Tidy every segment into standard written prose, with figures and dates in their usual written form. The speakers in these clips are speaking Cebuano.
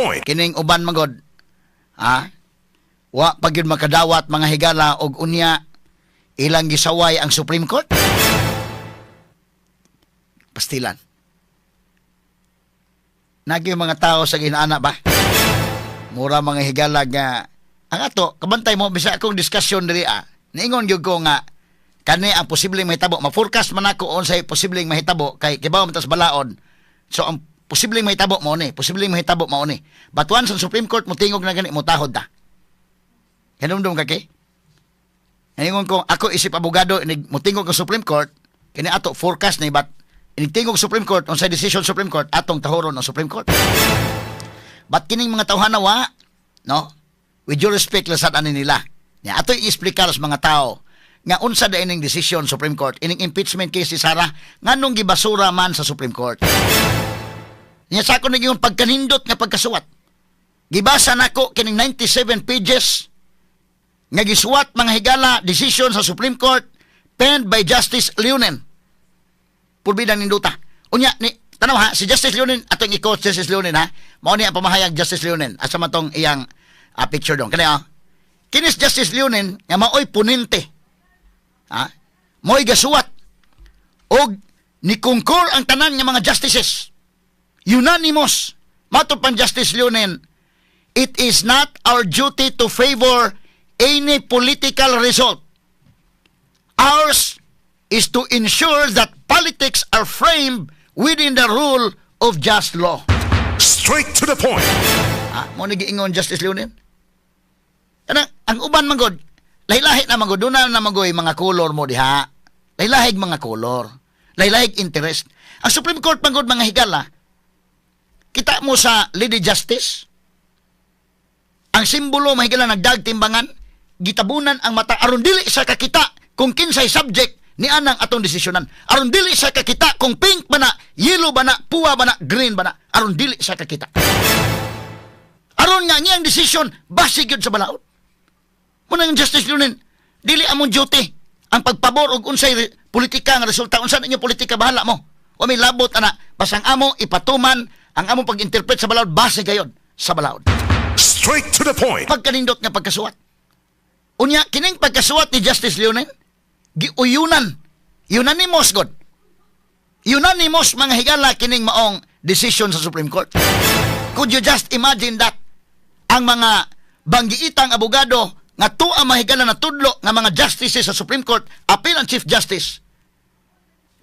Point. Kining uban magod, ha? Wa pa gyud makadawat, mga higala, og unya ilang gisaway ang Supreme Court. Pastilan. Nagi mga tao sa ginaana ba? Mura, mga higala, nga ang ato kabantay mo bisa akong diskusyon diri ah. Niingon gyud ko nga kani ang posibleng mahitabo, ma-forecast man ako unsay posibleng mahitabo kay kibaw man tas balaod. So ang posibleng mahitabo mao ni, posibleng mahitabo mao ni. But once ang Supreme Court motingog na gani, motahod na. Hinumdum ka kay? Ingon ko, ako isip abogado, inig motingog ang Supreme Court, kini ato forecast ni, but inig tingog Supreme Court, unsay decision Supreme Court, atong tahuron ang Supreme Court. But kining mga tawhana wa, no? With due respect lasad ani nila. Nya ato i-explicar sa mga tao nga unsa da ining decision Supreme Court, ining impeachment case si Sara, nganong gibasura man sa Supreme Court. Nya sa ako naging pagkanindot nga pagkasuwat. Gibasa nako kining 97 pages nga gisuwat, mga higala, decision sa Supreme Court penned by Justice Leonen. Purbidang ninduta. Unya ni tanaw ha, si Justice Leonen, atong i-quote Justice Leonen ha. Mao ni ang pamahayag Justice Leonen. Asa man tong iyang picture dong. Kani ah. Kinis Justice Leonen nga maoy ponente. Ha? Mo'y gasuwat og ni concur ang tanan nga mga justices. Unanimous. Matod pang Justice Leonen, "It is not our duty to favor any political result. Ours is to ensure that politics are framed within the rule of just law." Straight to the point. Ah, mao ni giingon Justice Leonen. Kana ang uban man gud, lahi-lahi na man gud, duna na man gud mga color mo diha. Lahi-lahig mga color. Lahi-lahig interest. Ang Supreme Court man gud, mga higala, kita mo sa Lady Justice, ang simbolo, mga higala, nagdag timbangan, gitabunan ang mata aron dili sa kakita kung kinsay subject ni anang atong desisyonan. Aron dili sa kakita kung pink ba na, yellow ba na, puwa ba na, green ba na, aron dili sa kakita. Aron nga ngiyang desisyon base gyud sa balaod. Muna yung Justice Leonen, dili among duty ang pagpabor og unsay politika nga resulta. Unsa ninyo politika, bahala mo. Wa may labot ana, basta ang amo ipatuman ang among pag-interpret sa balaod base gayon sa balaod. Straight to the point. Pagkanindot nga pagkasuwat. Unya kining pagkasuwat ni Justice Leonen, giuyunan, unanimous god. Unanimous, mga higala, kining maong decision sa Supreme Court. Could you just imagine that? Ang mga banggiitang abogado nga tuwa, mahigala, na tudlo nga mga justices sa Supreme Court, apil ang Chief Justice,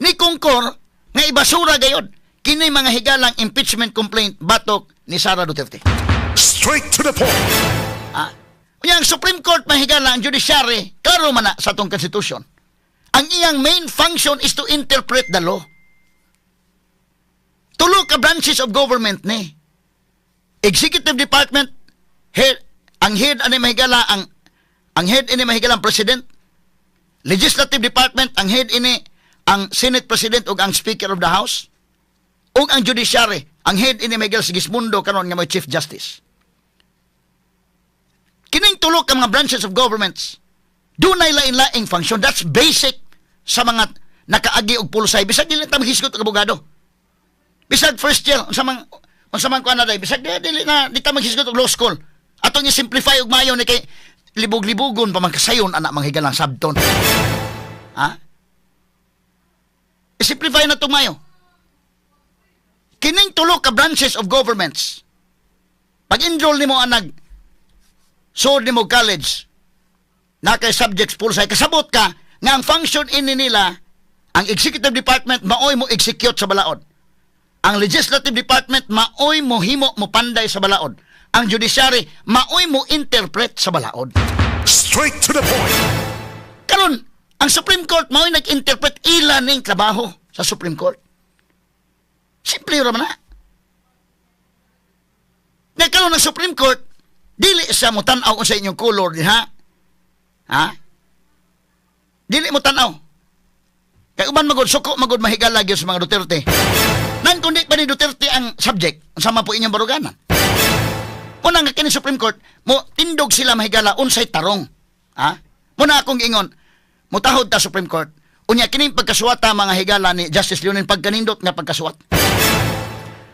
ni concur nga ibasura gayon kini, mga higalang, impeachment complaint batok ni Sara Duterte. Straight to the point. Ah. Unya ang Supreme Court, mahigala, ang judiciary, klaro man na sa atong constitution. Ang iyang main function is to interpret the law. Tulo ka branches of government ni. Executive department, head, ang head ani, mahigala, ang head ini, mahigala, ang president. Legislative department, ang head ini ang Senate President ug ang Speaker of the House. Ug ang judiciary, ang head ini, mahigala, si Gismundo karon nga may Chief Justice. Kining tulo ka mga branches of governments, dunay lain-laing function. That's basic sa mga nakaagi og pulsay. Bisag dili ta maghisgot og abogado. Bisag first year, unsa man kuan na day, bisag di, dili na di ta maghisgot og law school. Atong i-simplify og maayo ni kay libog-libugon pa man kasayon ana, mga higalang sabton. Ha? I-simplify na itong mayo. Kining tulo ka branches of governments. Pag-enroll nimo anag sud nimo college, na kay subjects pulsay, kasabot ka nga ang function ini nila, ang executive department maoy mo execute sa balaod. Ang legislative department maoy mo himo, mo panday sa balaod. Ang judiciary maoy mo interpret sa balaod. Straight to the point. Karon, ang Supreme Court maoy nag-interpret, ila ning trabaho sa Supreme Court. Simple ra man na. Na karon ang Supreme Court dili sa mo tan-aw sa inyong color diha. Ha? Dili mo tan-aw. Kay uban magod suko magod, mahigala gyud sa mga Duterte. Nan kundi pa ni Duterte ang subject, unsa man po inyong baruganan. Muna nga kini Supreme Court, mo tindog sila, mahigala, unsay tarong. Ha? Muna akong ingon, mutahod ta Supreme Court. Unya kining pagkasuwata, mga higala, ni Justice Leonen, pagkanindot nga pagkasuwat.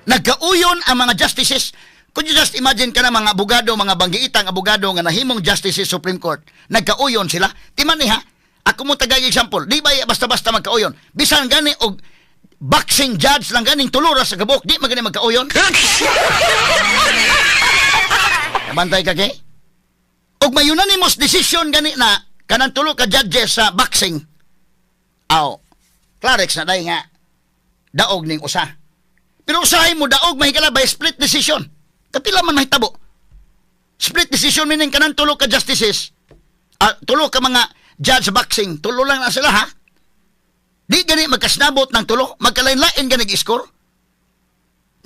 Nagkauyon ang mga justices. Could you just imagine ka na mga abogado, mga banggiitang abogado nga nahimong justice sa Supreme Court, nagkauyon sila? Timan ni ha, ako mo tagay example, di ba basta-basta magkauyon? Bisan gani og boxing judge lang ganing tulura sa gabok, di magani magkauyon? Bantay ka kay? Og may unanimous decision gani na kanang tulo ka judges sa boxing. Aw, Clarex na day nga daog ning usa. Pero usahay mo daog, mahigala, by split decision. Kapila man mahitabo. Split decision meaning kanang tulo ka justices, tulo ka mga judge sa boxing, tulo lang na sila ha. Di gani magkasnabot ng tulo, magkalain-lain gani score.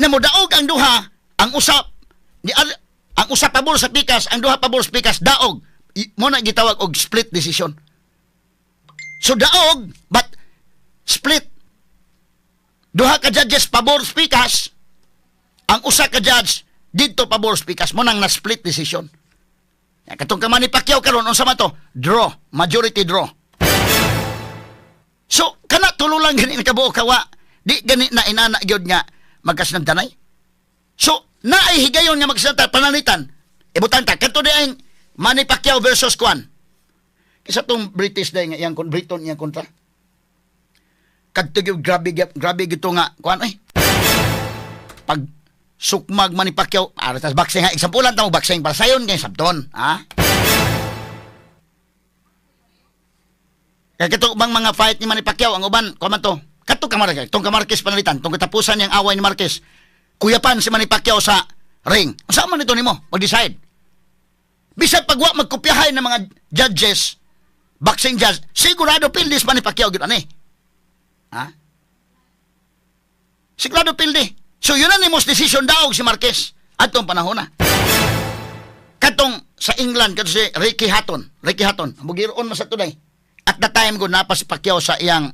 Na modaog ang duha, ang usap ni ang usa pabor sa pikas, ang duha pabor sa pikas, daog. Mo na gitawag og split decision. So daog but split. Duha ka judges pabor sa pikas, ang usa ka judge didto pabor sa pikas, mo nang na split decision. Ya, katong ka Manny Pacquiao karon, unsa man to? Draw, majority draw. So kana tulo lang gani nakabuo kawa. Di gani na inana gyud nga magkasinabtanay. So naay higayon nga magkasinabtanay pananglitan. Ibutan ta kadto di ang Manny Pacquiao versus Kwan. Kisa tong British day nga iyang kon Briton iyang kontra. Kadto gyud grabe grabe gito nga kuan ay. Pag sukmag Manny Pacquiao, ara tas boxing ha, example lang ta mo boxing para sayon kay sabton, ha? Kaya kato bang mga fight ni Manny Pacquiao, ang uban, kuan man to. Kato ka Marquez, tong ka Marquez panalitan, tong katapusan niyang away ni Marquez. Kuyapan si Manny Pacquiao sa ring. Unsa man ito nimo? Mag-decide. Bisag pagwa magkopyahay ng mga judges, boxing judge, sigurado pildi si Manny Pacquiao gyud ani. Ha? Sigurado pildi. So unanimous decision daog si Marquez atong panahon na. Katong sa England kadto si Ricky Hatton, Ricky Hatton, mugiroon man sa today. At the time ko napa si Pacquiao sa iyang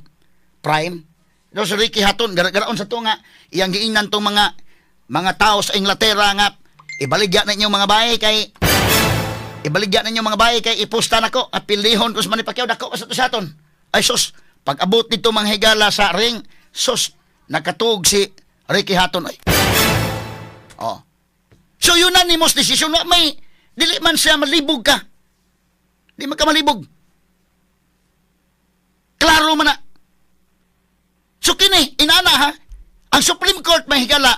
prime. Do si Ricky Hatton gara-garaon sa to nga iyang giingnan tong mga tao sa Inglaterra nga ibaligya na inyong mga bahay kay ibaligya ninyo mga bahay kay ipusta nako at pilihon ko sa Manny Pacquiao, dako pa sa to sa aton. Ay sus, pag abot nito mga higala sa ring, sus, nakatug si Ricky Hatton ay. Oh. So unanimous decision, wa may dili man siya malibog ka. Di man ka malibog. Klaro man na. So kini inana ha, ang Supreme Court mahigala,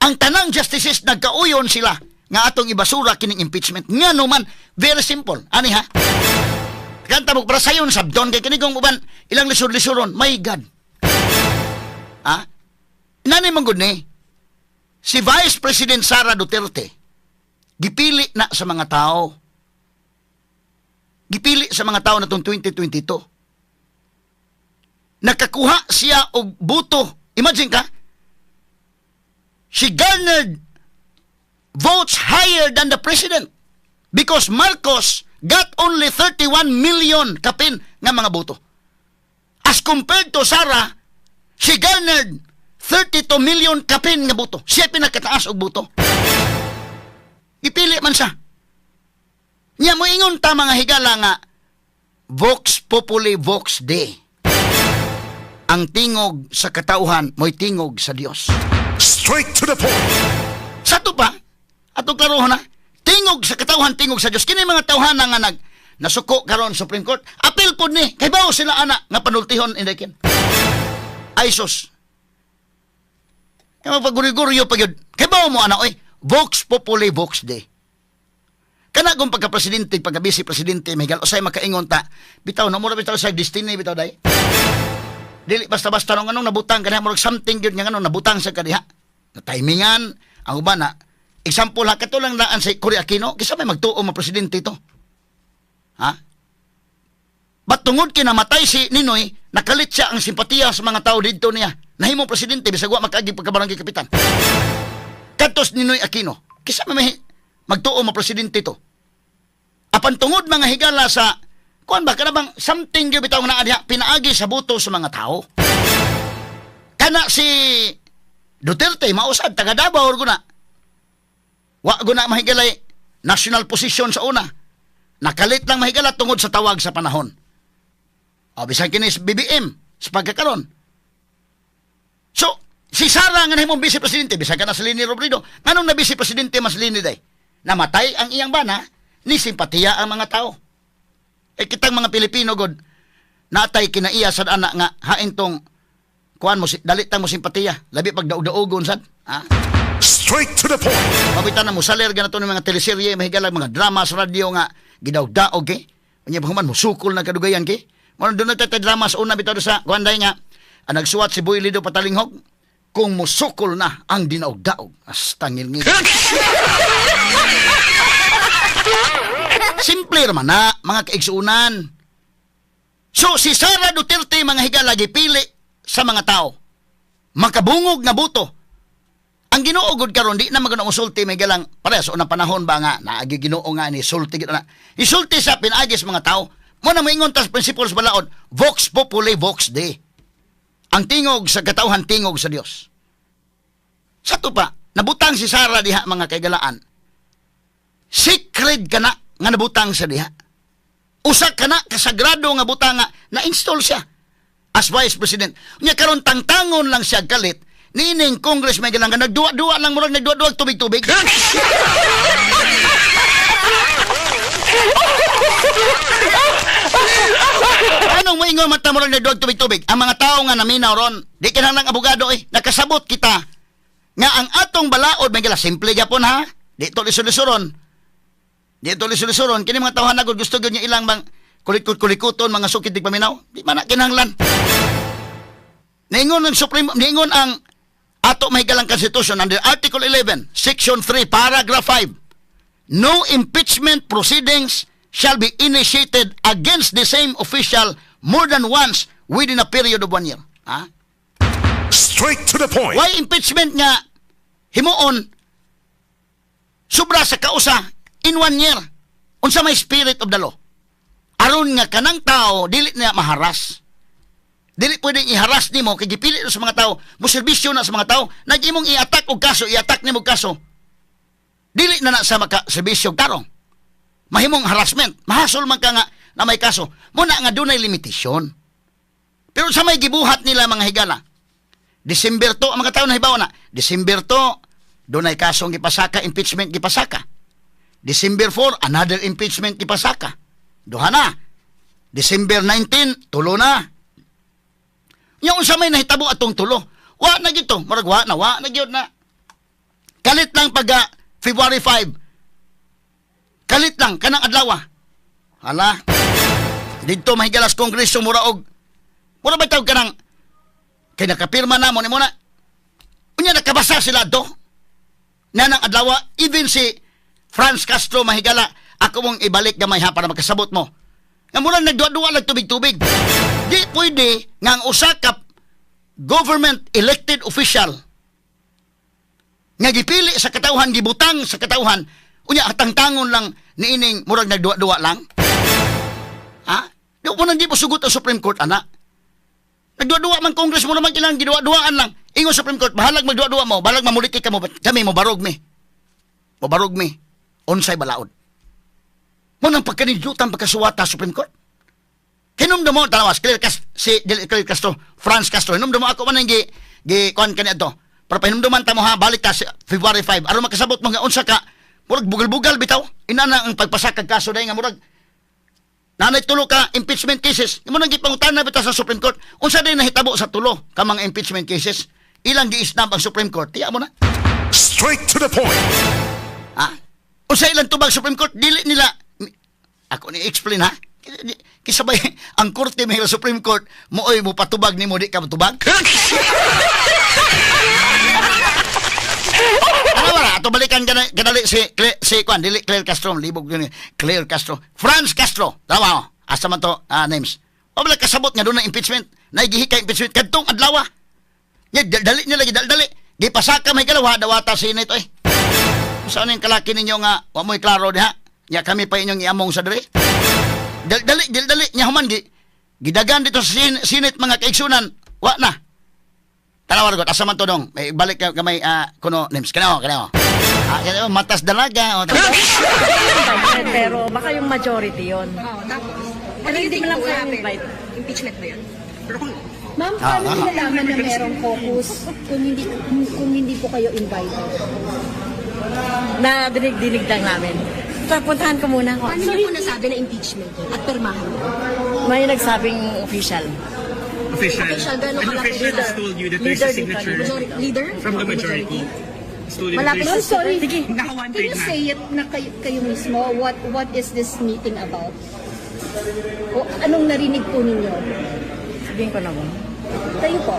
ang tanang justices nagkauyon sila nga atong ibasura kining impeachment. Nga no man, very simple. Ani ha? Kanta mo para sayon sabton kay kini kung uban ilang lisod-lisoron. My God. Ha? Inani man gud ni si Vice President Sara Duterte gipili na sa mga tao. Gipili sa mga tao na tong 2022. Nakakuha siya og boto. Imagine ka? She garnered votes higher than the president because Marcos got only 31 million kapin nga mga boto. As compared to Sara, she garnered 32 million kapin nga boto. Siya pinakataas og boto. Ipili man siya. Nya moingon ta, mga higala, nga Vox Populi Vox Dei. Ang tingog sa katauhan mo'y tingog sa Dios. Straight to the point. Sa to pa, atong klarohon na, tingog sa katauhan, tingog sa Dios. Kini mga tawhana nga nag nasuko karon Supreme Court, apil pod ni, kay bawo sila ana nga panultihon indekin. Ay sus. Kaya magpaguriguryo pa gyud. Kay bawo mo ana oy, Vox Populi Vox Dei. Kana kung pagka-presidente, pagka-vice presidente, may usay makaingon ta, bitaw, no, mura bitaw sa destiny, bitaw day. Dili basta-basta nung anong nabutang kaniya, murag something gyud nga anong nabutang sa kaniya. Na timingan, ang uban na. Example ha, kato lang daan si Cory Aquino, kisa may magtuo mga presidente ito. Ha? Ba't tungod kinamatay si Ninoy, nakalit siya ang simpatiya sa mga tao dito niya. Nahimong presidente, bisag wa makaagi pagkabarangay kapitan. Kadtos Ninoy Aquino, kisa may magtuo mga presidente ito. Apan tungod mga higala sa kuan ba kana bang something gyud bitaw naa diha pinaagi sa boto sa mga tao. Kana si Duterte mausad taga Davao guna. Wa guna mahigalay national position sa una. Nakalit lang mahigala tungod sa tawag sa panahon. O bisan kini sa BBM sa pagkakaron. So, Si Sara nga nahimong vice presidente, bisan ka na si Leni Robredo, nganong na vice presidente mas Leni day? Namatay ang iyang bana, ni simpatiya ang mga tao. Eh kitang mga Pilipino god, natay kinaiya sad ana nga hain tong kuan mo dali tang mo simpatiya, labi pag daog-daogon sad. Ha? Straight to the point. Pabitan na mo saler ganato ng mga teleserye, mahigalag mga drama sa radyo nga gidaog-daog kay. Unya pa human mo sukol na kadugayan kay. Mo doon na drama sa una bitaw sa kuan day nga ang nagsuwat si Boy Lido Patalinghog kung musukol na ang dinaog-daog. Astangil ngil. Simple raman na, mga kaigsuunan. So, si Sara Duterte, mga higala, gipili sa mga tao. Makabungog nga boto. Ang Ginoo gud karon di na magano musulti may galang pareha sa unang panahon ba nga naagi Ginoo nga ni sulti gid na. Isulti sa pinaagi sa mga tao. Mo na moingon tas principles balaod, vox populi vox Dei. Ang tingog sa katawhan, tingog sa Dios. Sa to pa, nabutang si Sara diha, mga kaigalaan. Secret kana nga nabutang sa diha. Usa kana kasagrado nga butang nga na-install siya as vice president. Nya karon tangtangon lang siya kalit niining Congress may galang nga nagduwa-duwa lang, murag nagduwa-duwa tubig-tubig. Anong moingon man ta murag nagduwa tubig-tubig? Ang mga tao nga naminaw ron, di kinahanglang abogado eh. Nakasabot kita nga ang atong balaod may gala simple gyapon ha. Di to lisod-lisoron. Di to lisod-lisoron kini mga tawhan na gud gusto gyud niya ilang bang kulikot-kulikuton mga sukid di paminaw. Di man na kinahanglan. Niingon ang Supreme, niingon ang ato mahigalang Constitution under Article 11, Section 3, Paragraph 5. No impeachment proceedings shall be initiated against the same official more than once within a period of one year. Ha? Straight to the point. Why impeachment nga himuon sobra sa kausa in one year? Unsa may spirit of the law? Aron nga kanang tao dili na maharas. Dili pwedeng iharas nimo kay gipili na sa mga tao, mo serbisyo na sa mga tao, nag-imong i-attack og kaso, i-attack nimo og kaso. Dili na na sa maka serbisyo tarong. Mahimong harassment, mahasol man ka nga na may kaso. Muna nga dunay limitasyon. Pero sa may gibuhat nila, mga higala, December 2, ang mga tao na hibaw na, December 2, dunay kasong gipasaka, impeachment gipasaka. December 4, another impeachment gipasaka. Duha na. December 19, tulo na. Nya unsa may nahitabo atong tulo? Wa na gito, murag wa na, wa na gyud na. Kalit lang pagka February 5. Kalit lang kanang adlaw. Hala. Didto mahigalas kongreso mura og mura ba tawag kanang kay nakapirma na mo ni muna. Unya nakabasa sila do. Nanang adlaw even si France Castro, mahigala, ako mong ibalik gamay ha para makasabot mo. Nga mura nagduwa-duwa lang tubig-tubig. Di pwede nga ang usa ka government elected official nga gipili sa katawhan, gibutang sa katawhan, unya atangtangon lang niining murag nagduwa-duwa lang. Ha? Di mo nang di mo sugot ang Supreme Court ana. Nagduwa-duwa man Congress mo naman ilang giduwa-duwaan lang. Ingon Supreme Court, bahalag magduwa-duwa mo, bahalag mamulitik ka mo, kami mo barog mi. Mo barog mi. Unsay balaod. Mo nang pagkanindutan pagkasuwata Supreme Court. Hinumdum mo, tanawas, Claire Castro, si dili Claire Castro, France Castro, hinumdum mo ako man ang gi kuan kani ato. Para pahinumduman ta mo ha, balik ta sa February 5. Aron makasabot mo nga unsa ka, murag bugal-bugal bitaw. Inana ang pagpasakag kaso dahil nga murag nanay tulo ka impeachment cases. Mo nang gipangutana bitaw sa Supreme Court. Unsa din nahitabo sa tulo ka mga impeachment cases? Ilang gi-snub ang Supreme Court? Tiya mo na. Straight to the point. Ha? Unsa ilang tubag Supreme Court? Dili nila ako ni explain ha. Kisabay ang korte may Supreme Court mo oy mo patubag nimo di ka matubag. Ano ba? Ato balikan kana kadali si kuan dili Claire Castro libog yun eh. Claire Castro. France Castro. Tama oh. Asa man to names. O bala kasabot nga doon na impeachment. Naigihika impeachment kadtong adlaw. Nya dali niya lagi dali. Gipasaka may kalawa dawata sa Senate eh. Saan yung kalaki ninyo nga wa mo'y klaro diha? Nya kami pa inyong iamong sa diri. Dali dali dali dali nya human gi gidagan dito sa Senate, mga kaigsunan. Wa na. Tanawa god asa man to dong. May balik ka gamay kuno names kanao kanao. Ah, kanao, matas dalaga. O, Pero baka yung majority yon. Oh, tapos, Pero hindi mo lang will kaya happen? invite. Impeachment ba yun? Pero kung Ma'am, paano niyo nalaman na merong caucus kung hindi po kayo invited? Na dinig-dinig lang namin. So, puntahan ko muna. Paano niyo po nasabi na impeachment at permahan? May nagsabing official. Official. Official, gano'n An kalaki? official has told you that there's Leader a dito. signature Majority leader? from the majority. Has told you that Malapit. there's Ma'am, sorry. Sige. Naka one Can third you na. say it na kayo mismo? What is this meeting about? O anong narinig po ninyo? Sabihin ko na ba? Kayo po.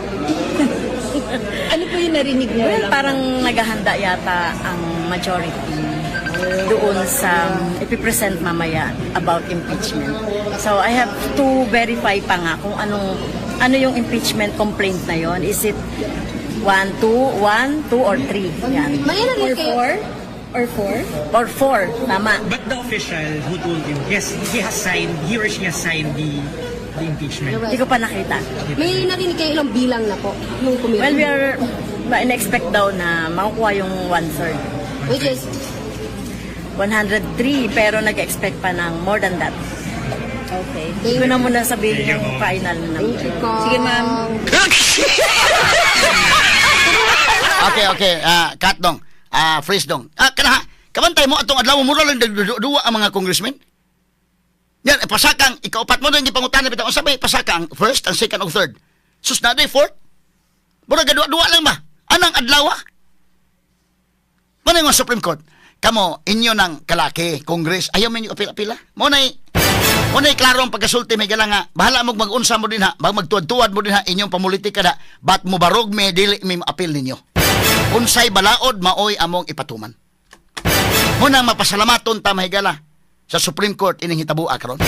Ano po yung narinig niyo? Well, parang naghahanda yata ang majority doon sa ipipresent mamaya about impeachment. So I have to verify pa nga kung ano yung impeachment complaint na yon. Is it 1, 2, 1, 2, or 3? Yan. May Or narinig kayo? four? Or four? Or 4, tama. But the official who told you, yes, he has signed, he or she has signed the impeachment. Hindi ko pa nakita. May narinig kayo ilang bilang na po nung pumirma? Well, we are in-expect daw na makukuha yung one-third. Which is, 103, pero nag-expect pa ng more than that. Okay. Hindi ko na muna sabihin yung final number. Sige, ma'am. Okay. Ah, cut dong. Ah, freeze dong. Ah, kana ha. Kabantay mo atong adlaw, mura lang duwa ang mga congressmen. Yan, eh, pasakang ikaupat mo nang gipangutana bitaw, unsa may pasaka, ang first, ang second ug third? Sus na day fourth. Mura duwa-duwa lang ba? Anang adlaw? Mao nga Supreme Court. Kamo inyo ng kalaki, Congress, ayaw ninyo apil-apila. Mo nay klaro ang pagkasulti may gala nga bahala mo mag-unsa mo dinha, magtuad-tuad mo dinha inyong pamulitika da, but mo barog me, dili mi apil ninyo. Unsay balaod, maoy among ipatuman. Muna mapasalamaton ta, mahigala, sa Supreme Court ining hitabua karon.